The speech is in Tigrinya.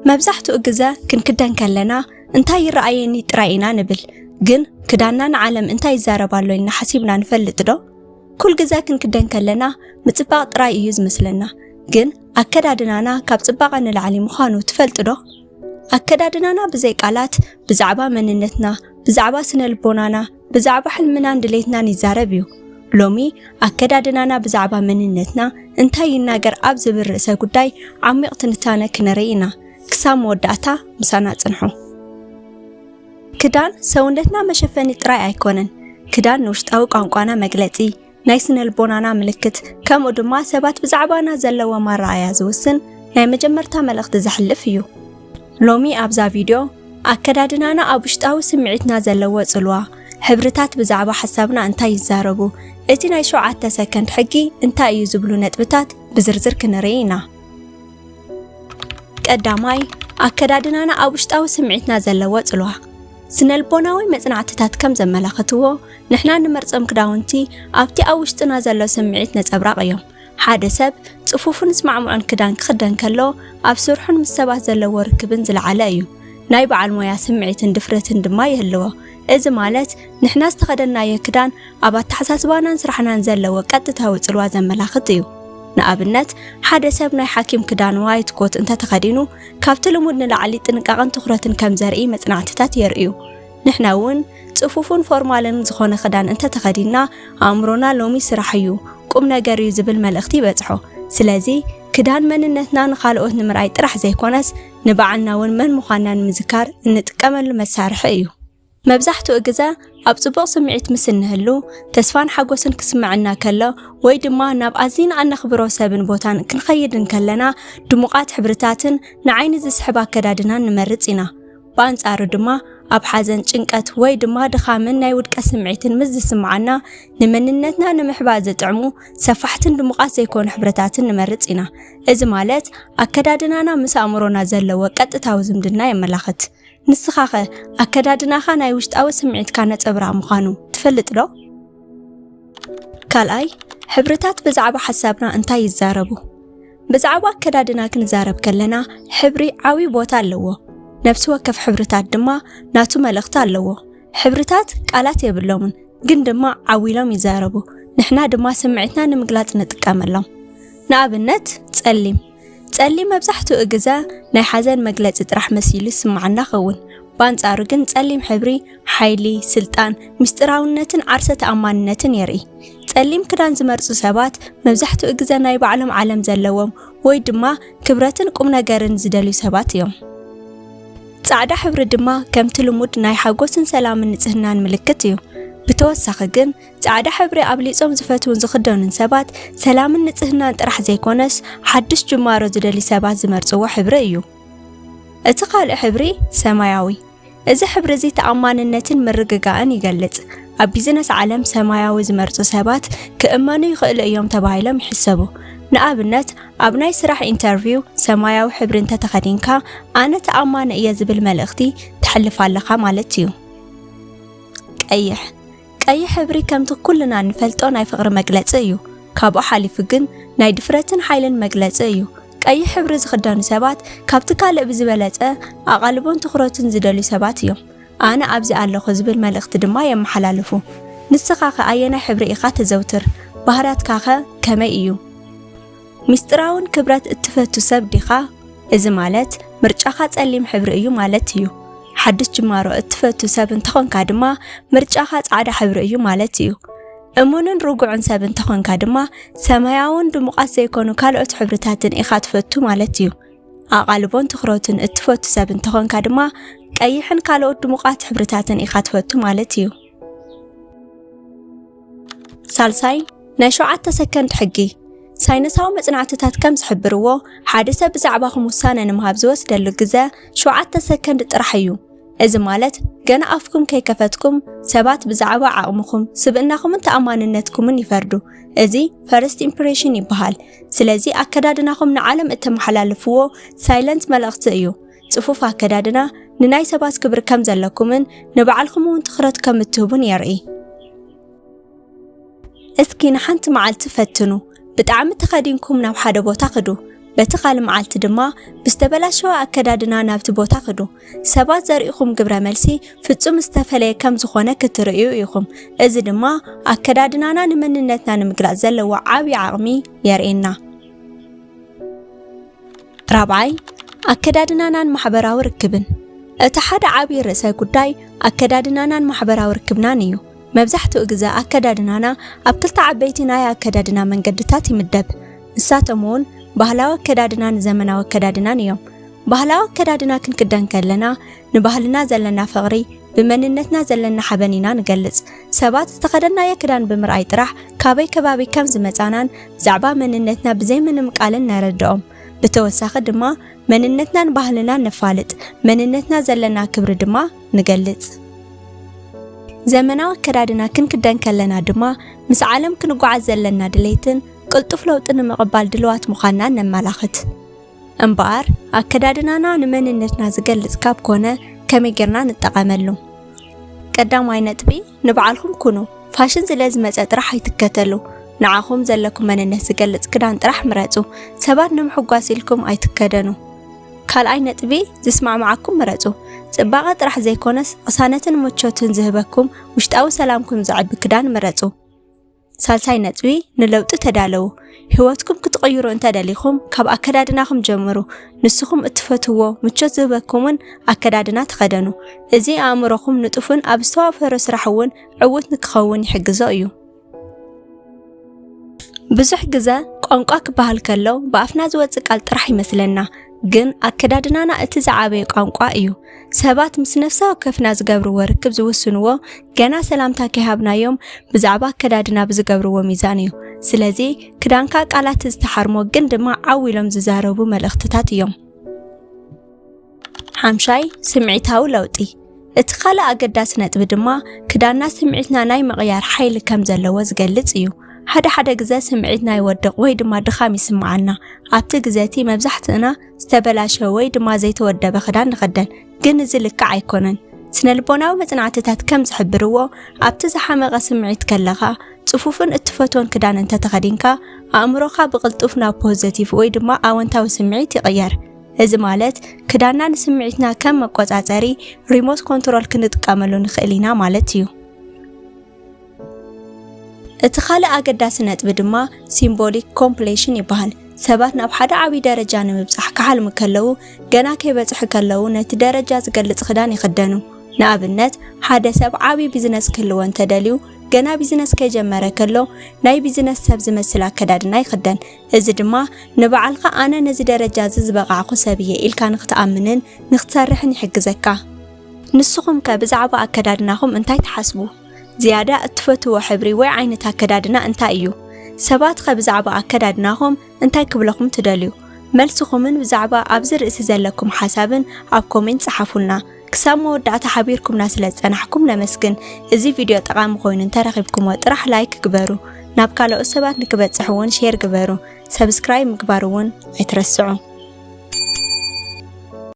መብዛሕትኡ ግዘ ክንክደን ከለና እንታይ ይረኣየኒ ጥራይ ኢና ንብል። ግን ክዳንና ንዓለም እንታይ ይዛረብ ኣሎ ኢልና ሓሲብና ንፈልጥ ዶ? ኩል ግዘ ክንክደን ከለና ምጽባቕ ጥራይ እዩ ዝመስለና። ግን ኣከዳድናና ካብ ጽባቐ ንላዕሊ ምዃኑ ትፈልጡ ዶ? ኣከዳድናና ብዘይ ቃላት ብዛዕባ መንነትና፣ ብዛዕባ ስነ ልቦናና፣ ብዛዕባ ሕልምናን ድሌትናን ይዛረብ እዩ። ሎሚ ኣከዳድናና ብዛዕባ መንነትና እንታይ ይናገር ኣብ ዝብል ርእሰ ጉዳይ ዓሚቕ ትንታነ ክንርኢ ኢና። ክሳብ መወዳእታ ምሳና ጽንሑ። ክዳን ሰውነትና መሸፈኒ ጥራይ ኣይኮነን። ክዳን ንውሽጣዊ ቋንቋና መግለጺ፣ ናይ ስነ ልቦናና ምልክት፣ ከምኡ ድማ ሰባት ብዛዕባና ዘለዎም ኣረኣእያ ዝውስን ናይ መጀመርታ መልእኽቲ ዘሕልፍ እዩ። ሎሚ ኣብዛ ቪድዮ ኣከዳድናና ኣብ ውሽጣዊ ስምዒትና ዘለዎ ጽልዋ፣ ሕብርታት ብዛዕባ ሓሳብና እንታይ ይዛረቡ፣ እቲ ናይ ሸውዓተ ሰከንድ ሕጊ እንታይ እዩ ዝብሉ ነጥብታት ብዝርዝር ክንርኢ ኢና። ቀዳማይ፣ ኣከዳድናና ኣብ ውሽጣዊ ስምዒትና ዘለዎ ጽልዋ። ስነልቦናዊ መጽናዕትታት ከም ዘመላኽትዎ፣ ንሕና ንመርጾም ክዳውንቲ ኣብቲ ኣብ ውሽጥና ዘሎ ስምዒት ነጸብራቕ እዮም። ሓደ ሰብ ጽፉፍን ዝስማዕምዖን ክዳን ክኽደን ከሎ፣ ኣብ ስርሑን ምስ ሰባት ዘለዎ ርክብን ዝለዓለ እዩ። ናይ በዓል ሞያ ስምዒትን ድፍረትን ድማ ይህልዎ። እዚ ማለት ንሕና ዝተኸደናዮ ክዳን ኣብ ኣተሓሳስባናን ስራሕናን ዘለዎ ቀጥታዊ ጽልዋ ዘመላኽት እዩ። ንኣብነት፣ ሓደ ሰብ ናይ ሓኪም ክዳን ዋይት ኮት እንተተኸዲኑ፣ ካብቲ ልሙድ ንላዕሊ ጥንቃቐን ትኹረትን ከም ዘርኢ መጽናዕትታት የርእዩ። ንሕና እውን ጽፉፍን ፎርማልን ዝኾነ ክዳን እንተተኸዲንና፣ ኣእምሮና ሎሚ ስራሕ እዩ፣ ቁም ነገር እዩ ዝብል መልእኽቲ ይበጽሖ። ስለዚ፣ ክዳን መንነትና ንኻልኦት ንምርኣይ ጥራሕ ዘይኮነስ፣ ንባዕልና እውን መን ምዃንና ንምዝካር እንጥቀመሉ መሳርሒ እዩ። መብዛሕትኡ ግዘ ኣብ ጽቡቕ ስምዒት ምስ እንህሉ፣ ተስፋን ሓጎስን ክስምዐና ከሎ፣ ወይ ድማ ናብ ኣዝና እነኽብሮ ሰብን ቦታን ክንኸይድ እንከለና፣ ድሙቓት ሕብርታትን ንዓይኒ ዝስሕብ ኣከዳድናን ንመርጽ ኢና። ብኣንጻሩ ድማ፣ ኣብ ሓዘን፣ ጭንቀት ወይ ድማ ድኻምን ናይ ውድቀት ስምዒትን ምስ ዝስምዓና፣ ንመንነትና ንምሕባእ ዝጥዕሙ ሰፋሕትን ድሙቓት ዘይኮኑ ሕብርታትን ንመርጽ ኢና። እዚ ማለት፣ ኣከዳድናና ምስ ኣእምሮና ዘለዎ ቀጥታዊ ዝምድና የመላኽት። ንስኻኸ ኣከዳድናኻ ናይ ውሽጣዊ ስምዒትካ ነጸብራቕ ምዃኑ ትፈልጥ ዶ? ካልኣይ፣ ሕብርታት ብዛዕባ ሓሳብና እንታይ ይዛረቡ? ብዛዕባ ኣከዳድና ክንዛረብ ከለና፣ ሕብሪ ዓብዪ ቦታ ኣለዎ። ነፍሲ ወከፍ ሕብርታት ድማ ናቱ መልእኽቲ ኣለዎ። ሕብርታት ቃላት የብሎምን፣ ግን ድማ ዓው ኢሎም ይዛረቡ። ንሕና ድማ ስምዒትና ንምግላጽ ንጥቀመሎም። ንኣብነት፣ ጸሊም። ጸሊም መብዛሕትኡ ግዘ ናይ ሓዘን መግለጺ ጥራሕ መሲሉ ይስምዓና ኸውን። ብኣንጻሩ ግን ጸሊም ሕብሪ ሓይሊ፣ ስልጣን፣ ምስጢራውነትን ዓርሰ ተኣማንነትን የርኢ። ጸሊም ክዳን ዝመርጹ ሰባት መብዛሕትኡ ግዘ ናይ ባዕሎም ዓለም ዘለዎም ወይ ድማ ክብረትን ቁም ነገርን ዝደልዩ ሰባት እዮም። ጻዕዳ ሕብሪ ድማ ከምቲ ልሙድ ናይ ሓጎስን ሰላምን ንጽህናን ምልክት እዩ። ብተወሳኺ ግን ጻዕዳ ሕብሪ ኣብሊጾም ዝፈትውን ዝኽደኑን ሰባት ሰላምን ንጽህናን ጥራሕ ዘይኮነስ ሓድሽ ጅማሮ ዝደልዩ ሰባት ዝመርጽዎ ሕብሪ እዩ። እቲ ካልእ ሕብሪ ሰማያዊ። እዚ ሕብሪ እዚ ተኣማንነትን ምርግጋእን ይገልጽ። ኣብ ቢዝነስ ዓለም ሰማያዊ ዝመርጹ ሰባት ክእመኑ ይኽእሉ እዮም ተባሂሎም ይሕሰቡ። ንኣብነት፣ ኣብ ናይ ስራሕ ኢንተርቪው ሰማያዊ ሕብሪ እንተተኸዲንካ፣ ኣነ ተኣማኒ እየ ዝብል መልእኽቲ ተሕልፍ ኣለኻ ማለት እዩ። ቀይሕ። ቀይሕ ሕብሪ ከምቲ ኩልና እንፈልጦ ናይ ፍቕሪ መግለጺ እዩ። ካብኡ ሓሊፉ ግን ናይ ድፍረትን ሓይልን መግለጺ እዩ። ቀይሕ ሕብሪ ዝኽደኑ ሰባት ካብቲ ካልእ ብዝበለጸ ኣቓልቦን ትኹረትን ዝደልዩ ሰባት እዮም። ኣነ ኣብዚ ኣለኹ ዝብል መልእኽቲ ድማ የመሓላልፉ። ንስኻኸ ኣየናይ ሕብሪ ኢኻ ተዘውትር? ባህርያትካኸ ከመይ እዩ? ሚስጥራውን ክብረት እትፈቱ ሰብ ዲኻ? እዚ ማለት ምርጫኻ ጸሊም ሕብሪ እዩ ማለት እዩ። ሓድሽ ጅማሮ እትፈቱ ሰብ እንተኾንካ ድማ ምርጫኻ ጻዕዳ ሕብሪ እዩ ማለት እዩ። እሙንን ርጉዕን ሰብ እንተኾንካ ድማ ሰማያውን ድሙቓት ዘይኮኑ ካልኦት ሕብርታትን ኢኻ ትፈቱ ማለት እዩ። ኣቓልቦን ትኹረትን እትፈቱ ሰብ እንተኾንካ ድማ ቀይሕን ካልኦት ድሙቓት ሕብርታትን ኢኻ ትፈቱ ማለት እዩ። ሳልሳይ፣ ናይ ሸውዓተ ሰከንድ ሕጊ። ሳይንሳዊ መጽናዕትታት ከም ዝሕብርዎ፣ ሓደ ሰብ ብዛዕባኹም ውሳነ ንምሃብ ዝወስደሉ ግዘ ሸውዓተ ሰከንድ ጥራሕ እዩ። እዚ ማለት፣ ገና ኣፍኩም ከይከፈትኩም ሰባት ብዛዕባ ዓቕምኹም፣ ስብእናኹምን ተኣማንነትኩምን ይፈርዱ። እዚ ፈርስት ኢምፕሬሽን ይበሃል። ስለዚ ኣከዳድናኹም ንዓለም እተመሓላልፍዎ ሳይለንት መልእኽቲ እዩ። ጽፉፍ ኣከዳድና ንናይ ሰባት ክብሪ ከም ዘለኩምን ንባዕልኹም እውን ትኹረት ከም እትህቡን የርኢ። እስኪ ንሓንቲ መዓልቲ ፈትኑ። ብጣዕሚ ተኸዲንኩም ናብ ሓደ ቦታ ክዱ። በቲ ካልእ መዓልቲ ድማ ብዝተበላሸወ ኣከዳድና ናብቲ ቦታ ክዱ። ሰባት ዘርእኹም ግብረ መልሲ ፍጹም ዝተፈለየ ከም ዝኾነ ክትርእዩ ኢኹም። እዚ ድማ ኣከዳድናና ንመንነትና ንምግላጽ ዘለዎ ዓቢ ዓቕሚ የርእየና። ራብዓይ፣ ኣከዳድናናን ማሕበራዊ ርክብን። እቲ ሓደ ዓቢ ርእሰ ጉዳይ ኣከዳድናናን ማሕበራዊ ርክብናን እዩ። መብዛሕትኡ ግዜ ኣከዳድናና ኣብ ክልተ ዓበይቲ ናይ ኣከዳድና መንገድታት ይምደብ። ንሳቶም እውን ባህላዊ ኣከዳድናን ዘመናዊ ኣከዳድናን እዮም። ባህላዊ ኣከዳድና ክንክደን ከለና ንባህልና ዘለና ፍቕሪ፣ ብመንነትና ዘለና ሓበን ኢና ንገልጽ። ሰባት ዝተኸደናዮ ክዳን ብምርኣይ ጥራሕ ካበይ ከባቢ ከም ዝመጻናን ብዛዕባ መንነትና ብዘይ ምንም ቃልን ነረድኦም። ብተወሳኺ ድማ መንነትናን ባህልናን ነፋልጥ፣ መንነትና ዘለና ክብሪ ድማ ንገልጽ። ዘመናዊ ኣከዳድና ክንክደን ከለና ድማ ምስ ዓለም ክንጓዓዝ ዘለና ድሌትን ቅልጡፍ ለውጢ ንምቕባል ድልዋት ምዃንናን ነመላኽት። እምበኣር ኣከዳድናና ንመንነትና ዝገልጽ ካብ ኮነ ከመይ ጌርና ንጠቐመሉ? ቀዳማይ ነጥቢ፣ ንባዕልኹም ኩኑ። ፋሽን ስለ ዝመጸ ጥራሕ ኣይትከተሉ። ንዓኹም ዘለኩም መንነት ዝገልጽ ክዳን ጥራሕ ምረጹ። ሰባት ንምሕጓስ ኢልኩም ኣይትከደኑ። ካልኣይ ነጥቢ፣ ዝስማዕምዓኩም ምረጹ። ጽባቐ ጥራሕ ዘይኮነስ ቅሳነትን ምቾትን ዝህበኩም ውሽጣዊ ሰላምኩም ዘዕቢ ክዳን ምረጹ። ሳልሳይ ነጥቢ፣ ንለውጢ ተዳለዉ። ህይወትኩም ክትቕይሩ እንተደሊኹም ካብ ኣከዳድናኹም ጀምሩ። ንስኹም እትፈትዎ ምቾት ዝህበኩምን ኣከዳድና ተኸደኑ። እዚ ኣእምሮኹም ንጡፍን ኣብ ዝተዋፈረ ስራሕ እውን ዕዉት ንክኸውን ይሕግዞ እዩ። ብዙሕ ግዘ ቋንቋ ክበሃል ከሎ ብኣፍና ዝወፅእ ቃል ጥራሕ ይመስለና፣ ግን ኣከዳድናና እቲ ዝዓበየ ቋንቋ እዩ። ሰባት ምስ ነፍሲ ወከፍና ዝገብርዎ ርክብ ዝውስንዎ ገና ሰላምታ ከይሃብናዮም ብዛዕባ ኣከዳድና ብዝገብርዎ ሚዛን እዩ። ስለዚ ክዳንካ ቃላት ዝተሓርሞ ግን ድማ ዓው ኢሎም ዝዛረቡ መልእኽትታት እዮም። ሓምሻይ፣ ስምዒታዊ ለውጢ። እቲ ካልእ ኣገዳሲ ነጥቢ ድማ ክዳንና ስምዒትና ናይ ምቕያር ሓይሊ ከም ዘለዎ ዝገልጽ እዩ። ሓደ ሓደ ግዘ ስምዒትና ይወድቕ ወይ ድማ ድኻም ይስምዓና። ኣብቲ ግዘ እቲ መብዛሕትእና ዝተበላሸወ ወይ ድማ ዘይተወደበ ክዳን ንኽደን፣ ግን እዚ ልክዕ ኣይኮነን። ስነ ልቦናዊ መጽናዕትታት ከም ዝሕብርዎ ኣብቲ ዝሓመቐ ስምዒት ከለኻ ጽፉፍን እትፈትዎን ክዳን እንተተኸዲንካ ኣእምሮኻ ብቕልጡፍ ናብ ፖዘቲቭ ወይ ድማ ኣወንታዊ ስምዒት ይቕየር። እዚ ማለት ክዳንና ንስምዒትና ከም መቆጻጸሪ ሪሞት ኮንትሮል ክንጥቀመሉ ንኽእል ኢና ማለት እዩ። እቲ ካልእ ኣገዳሲ ነጥቢ ድማ ሲምቦሊክ ኮምፕሌሽን ይበሃል። ሰባት ናብ ሓደ ዓብዪ ደረጃ ንምብጻሕ ክሓልሙ ከለዉ፣ ገና ከይበጽሑ ከለዉ ነቲ ደረጃ ዝገልጽ ክዳን ይኽደኑ። ንኣብነት፣ ሓደ ሰብ ዓብዪ ቢዝነስ ክህልዎ እንተደልዩ፣ ገና ቢዝነስ ከይጀመረ ከሎ ናይ ቢዝነስ ሰብ ዝመስል ኣከዳድና ይኽደን። እዚ ድማ ንባዕልኻ ኣነ ነዚ ደረጃ እዚ ዝበቓዕኩ ሰብ እየ ኢልካ ንኽትኣምንን ንኽትሰርሕን ይሕግዘካ። ንስኹም ከ ብዛዕባ ኣከዳድናኹም እንታይ ትሓስቡ? ዝያዳ እትፈትዎ ሕብሪ ወይ ዓይነት ኣከዳድና እንታይ እዩ? ሰባት ከ ብዛዕባ ኣከዳድናኹም እንታይ ክብለኹም ትደልዩ? መልስኹምን ብዛዕባ ኣብዚ ርእሲ ዘለኩም ሓሳብን ኣብ ኮሜንት ጸሓፉልና። ክሳብ መወዳእታ ሓቢርኩምና ስለ ዝጸናሕኩም ነመስግን። እዚ ቪድዮ ጠቓሚ ኮይኑ እንተረኺብኩሞ ጥራሕ ላይክ ግበሩ። ናብ ካልኦት ሰባት ንክበጽሕ እውን ሼር ግበሩ። ሰብስክራይብ ምግባር እውን ኣይትረስዑ።